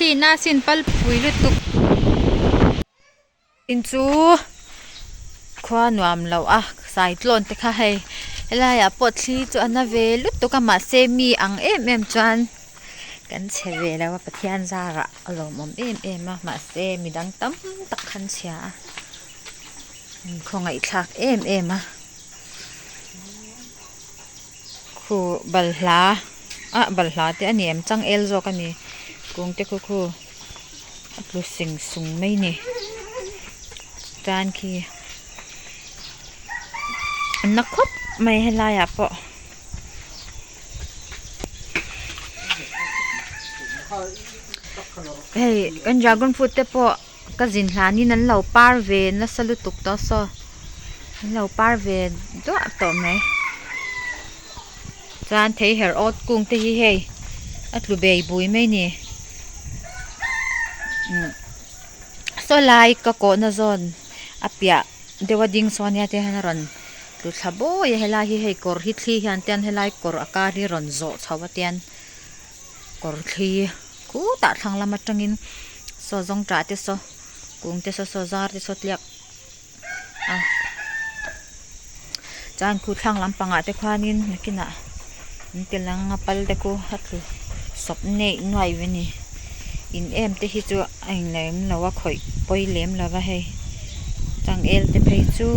Thli na sin pal pui lutuk. In chu khua nuam lo a cyclone te kha hei helaiah pawh thli chu a na ve lutuk a mahse mi ang em em chuan kan chhe ve lo a Pathian zarah a lawmawm em em a mahse midang tam tak khan chhia a khawngaihthlak em em a khu balhla ah balhla te a ni em changel zawk a ni kung te khu khu. A tlu seng sung mai ni tan khi a na khawp mai helai ah pawh. Hei kan dragon fruit te pawh ka zin hlanin an lo par ve nasa lutuk tawh saw an lo par ve duah tawh mai chuan thei herh awt kung te hi hei a tlu bei bui mai ni. Saw lai ka kawhna zawn a piah deuh a ding sawn nia te hian a rawn tlu thla bawi a helai hi hei kawr hi thli hian te hian helai kawr a kar hi rawn zawh chho a tian kawr thli khutah thlang lam atangin saw zawng tah te saw kung te saw saw zar te saw tliak a chuan khu thlang lampangah te khuanin nakinah an ti lang a pal te khu a tlu sawp neih nuai ve a ni in em te hi chu a in lem lo a khawih pawi lem lo va hei changel te phei chu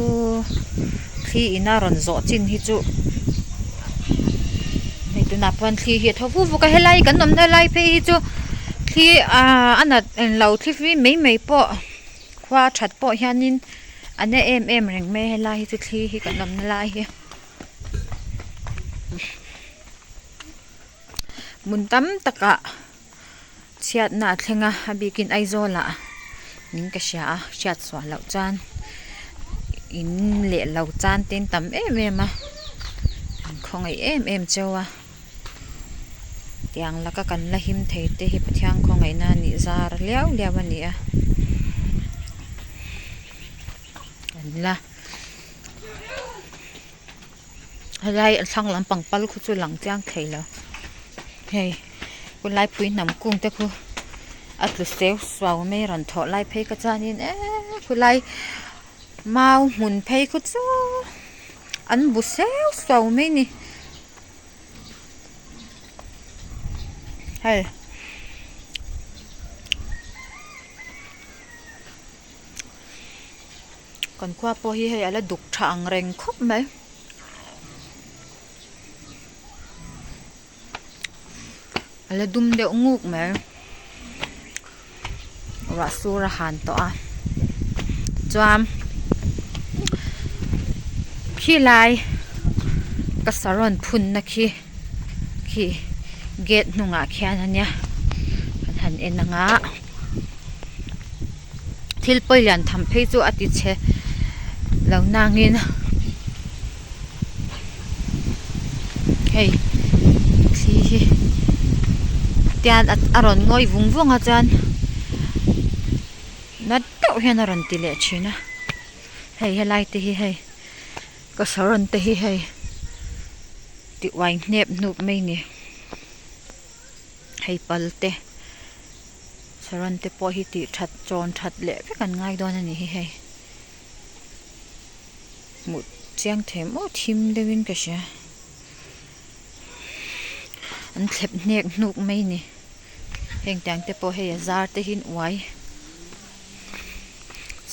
thli in a rawn zawh chin hi chu hei tunah pawh thli hi a tho vuk vuk a helai kan awmna lai phei hi chu thli ahh a nat englo thli fim mai mai pawh. Khua that pawh hianin a na em em reng mai a helai hi chu thli hi kan awmna lai hi hmun tam takah chhiatna a thleng a a bikin Aizawl ah in ka hria a hriat chhuah loh chuan in leh lo chan te an tam em em a an khawngaih em em cheu a tiang laka kan la him thei te hi Pathian khawngaihna a nih zar liau liau a ni a kan la helai a thlang lampang pal khu chu lang chiang thei lo hei khulai pui hnam kung te khu a tlu seu suau mai a rawn thawh lai phei kha chuanin eee khulai mau hmun phei khu chu an bu seu suau mai a ni. Hei kan khua pawh hi hei a la duk tha ang reng khawp mai a la dum deuh nguk mai ruah sur a han tawh a chuan khilai ka sarawn phun na khi khi gate hnungah khian a nia kan han en ang a thil pawi lian tham phei chu a ti chhe lo nangin hei thli hi tian a rawn ngawi vung vung a chuan na deuh hian a rawn ti leh thin a hei helai te hi hei ka saron te hi hei ti uai hnep hnup mai a ni hei pal te saron te pawh hi tih that chawn that leh vek an ngai dawn a ni hi hei. Hmuh chiang thei maw thim deuhin ka hria an thlep hnek hnuk mai a ni heng tiang te pawh hei a zar te hi an uai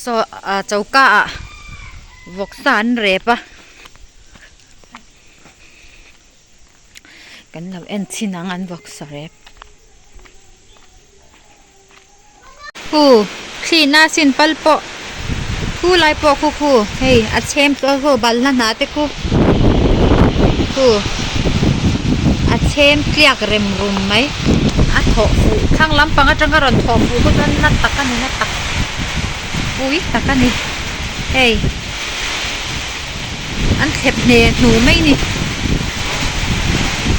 saw ah choka ah vawksa an rep a kan lo en chhin ang an vawksa rep. Khu thlihna sin pal pawh khu lai pawh khu khu hei a chhem tawh khu balhla hnah te khu khu a chhem tliak rem rum mai a thawh fuh thlang lampang atanga rawn thawh fuh khu chuan na tak a ni na tak pui tak a ni hei an thlep hne hnu mai a ni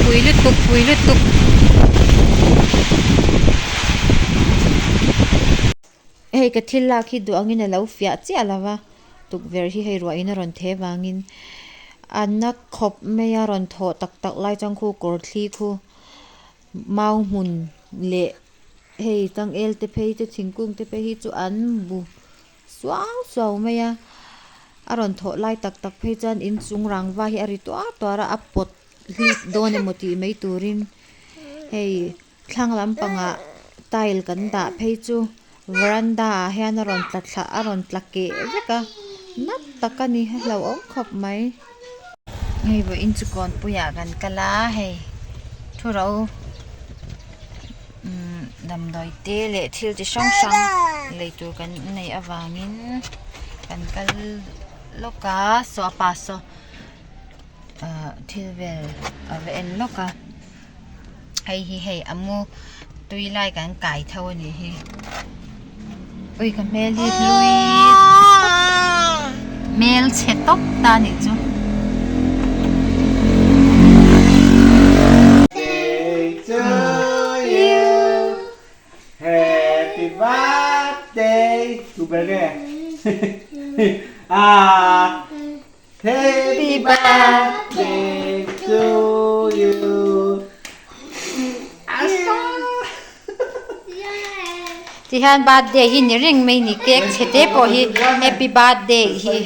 pui lutuk pui lutuk. Hei ka thil lak hi duh angin a lo fiah chiah lo va tukverh hi hei ruah in a rawn the vangin a na khawp mai a rawn thawh tak tak lai chuan khu kawr thli khu mau hmun leh. Hei changel te phei te thingkung te phei hi chu an bu suau suau mai a a rawn thawh lai tak tak phei chuan inchung rangva hi a ri tuar tuar a a pawt hlip dawn emaw tih mai turin hei thlang lampangah tile kan dah phei chu veranda ah hian a rawn tla thla a rawn tla keh vek a nat tak a ni a hlauhawm khawp mai. Hei vawiin chu kawnpuiah kan kal a hei thu ro umm damdawi te leh thil chi hrang hrang lei tur kan neih avangin kan kal lawk a saw a pa saw ahh thil vel a va en lawk a hei hi hei a mu tui lai kan kai tho a nih hi ui ka hmel hi hlui hmel chhe tawp ta a nih chu. Happy birthday to ber ah Happy birthday to you. Asa. Tihian birthday hi ni reng mai ni cake chhe te pawh hi happy birthday hi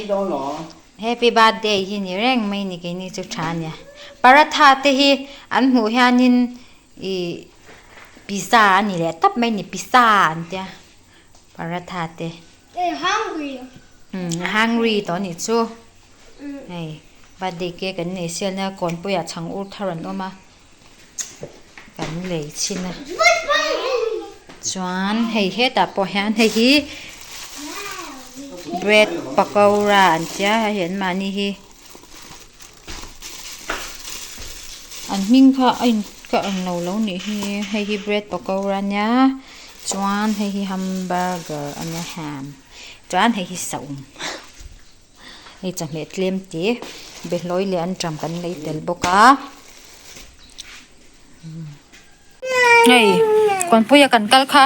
happy birthday hi ni reng mai ni keini chu tha a nia paratha te hi an hmuh hianin ih pizza a ni leh tawp mai ni pizza an tia paratha te. Umm hungry tawh anih chu hei birthday cake an nei sial nia kawnpuiah chhang ur thar an awm a kan lei chhin a chuan hei hetah pawh hian hei hi bread pakora an tia hei an mahni hi an hming kha a in ka ang lo lo nih hi hei hi bread pakora ania chuan hei hi hamburger ania ham chuan hei hi saum hei chawhmeh tlem te behlawi leh anṭam kan lei tel bawk a hei kawnpuia kan kal kha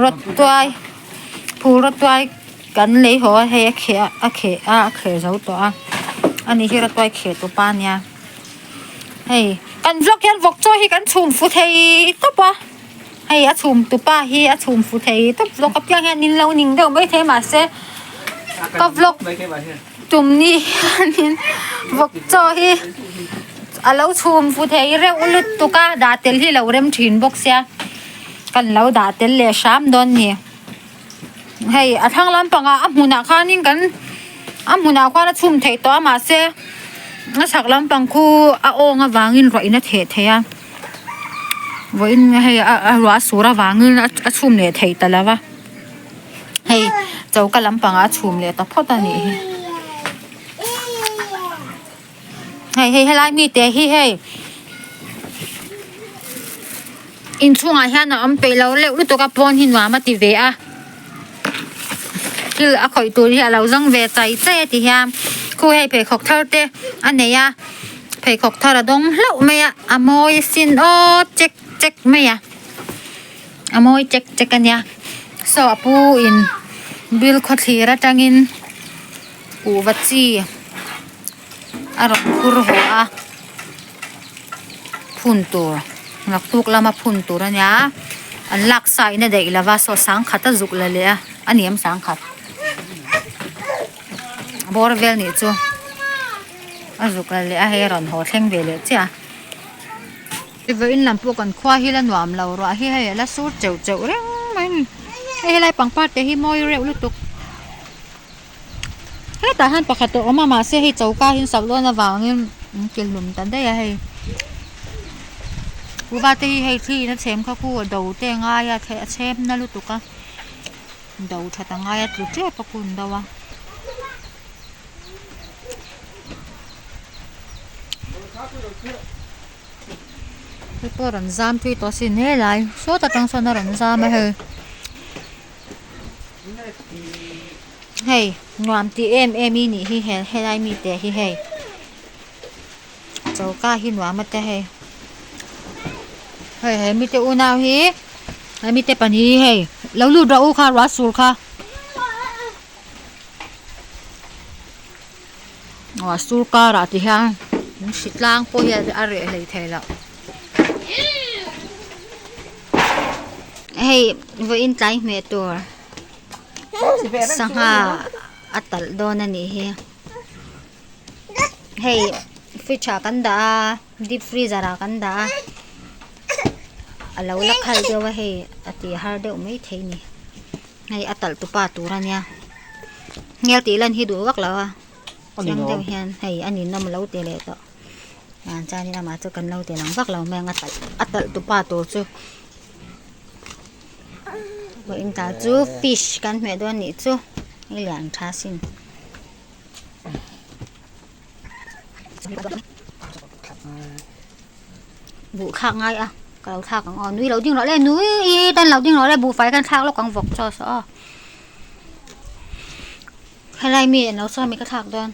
rawtuai phul rawtuai kan lei haw a hei a kheh a a kheh a a kheh zo tawh a ani hi rawtuai kheh tu pa ania hei kan vlog hian vawk chaw hi kan chhum fu thei tawp a hei a chhum tu pa hi a chhum fu thei tawp vlog apiang hian in lo ning deuh maithei mahse ka vlog Tum ni hianin vawk chaw hi a lo chhum fu thei reuh lutuk a dah tel hi lo rem thin bawk sia kan lo dah tel leh hram dawn ni hei a thlang lampangah a hmunah khanin kan a hmunah khuan a chhum theih tawh a mahse a chhak lampang khu a awng avangin ruah in a theh thei a vawiin hei a ruah a sur avangin a chhum leh theih ta lo va. Hei choka lampangah a chhum leh ta phawt a nih hi hei hei helai mite hi hei inchhungah hian a awm peih lo leuh lutuk a pawn hi nuam a ti ve a thil a khawih tur hi a lo zawng ve chai chai a ti hian khu hei pheikhawk thar te a nei a pheikhawk thar a dawng hlauh mai a a mawi asin aw chek chek mai a. A mawi chek chek a nia saw a pu in bill khawthlir atangin kuhva chi a rawn phur haw a phun tur naktuk lama phun tur a nia an lak sa in a daih lova saw sangkhat a zuk la leh a a ni em sangkhat bawr vel nih chu a zuk la leh a hei a rawn haw thleng ve leh chiah a. Vawiin lam pawh kan khua hi la nuam lo ruah hi hei a la sur cheuh cheuh reng mai a ni hei helai pangpar te hi mawi reuh lutuk hetah hian pakhat a awm a mahse hei choka hi an sak dawn avangin an ti hlum ta daih a hei kuhva te hi hei thli in a chhem kha khu a do te a ngai a a chhem na lutuk a do that a ngai a tlu tep a kun deuh a. Hei pawh a rawn zam thui tawh asin helai sawt atang sawn a rawn zam a hei hei nuam tih em em i nih hi he helai mite hi hei choka hi nuam a te hei hei he mite unau hi he mite pahnih hi hei lo lut rawh u kha ruah sur kha. Aw sur karah ti hian in hri tlang pawh hi a reh hlei thei loh. Hei vawiin tlai hmeh tur sangha a talh dawn a nih hi hei fridge ah kan dah a deep freezer ah kan dah a a lo la khal deuh a hei a ti har deuh maithei a ni hei a talh tupa tur a nia hmel tih lan hi duh vak lo a chiang deuh hian hei a ninawm lo ti leh tawh. An chuanin amah chu kan lo ti lang vak lo mai ang a talh a talh tupa tur chu vawiin ta chu fish kan hmeh dawn nih chu hei lian tha sin. Buh thlak ngai a ka lo thlak ang aw nui lo ding rawh le nui tan lo ding rawh le buhfai kan thlak lawk ang vawk chaw saw aw helai mi an lo sawn mi ka thlak dawn.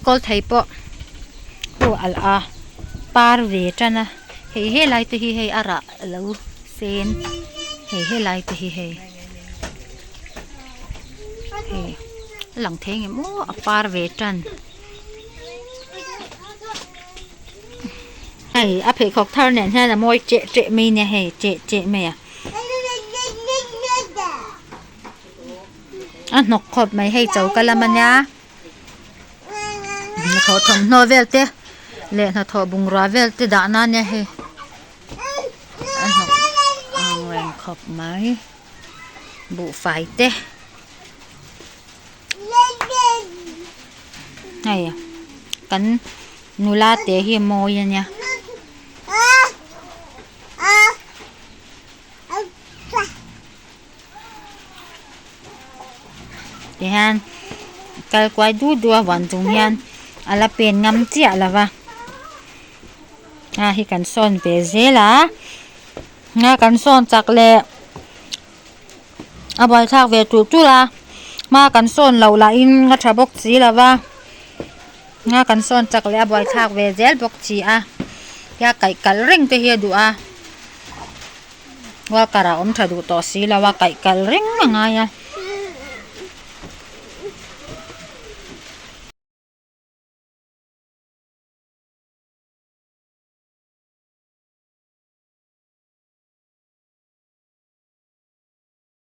Kawl thei pawh khu alh a par ve tan a hei helai te hi hei a rah lo sen hei helai te hi hei. Hei a lang thei ang em aw a par ve tan hei a pheikhawk thar nen hian a mawi cheh cheh mai nia hei cheh cheh mai a a hnawk khawp mai hei choka lam ania hnathawh thawmhnaw vel te leh hnathawh bungrua vel te dah na ania hei a hnawk ang reng khawp mai. Buhfai te hei kan nula te hi a mawi a nia. Tihian kal kuai du du a huan chung hian a la pen ngam chiah lo va a hi kan sawn ve zel a. Nga kan sawn chak leh a buaithlak ve tulh tulh a hma kan sawn loh lahin a tha bawk si lo va nga kan sawn chak leh a buaithlak ve zel bawk si a tia kaih kalh reng te hi a duh a walker ah awm tha duh tawh si lo a kaih kalh reng a ngai a.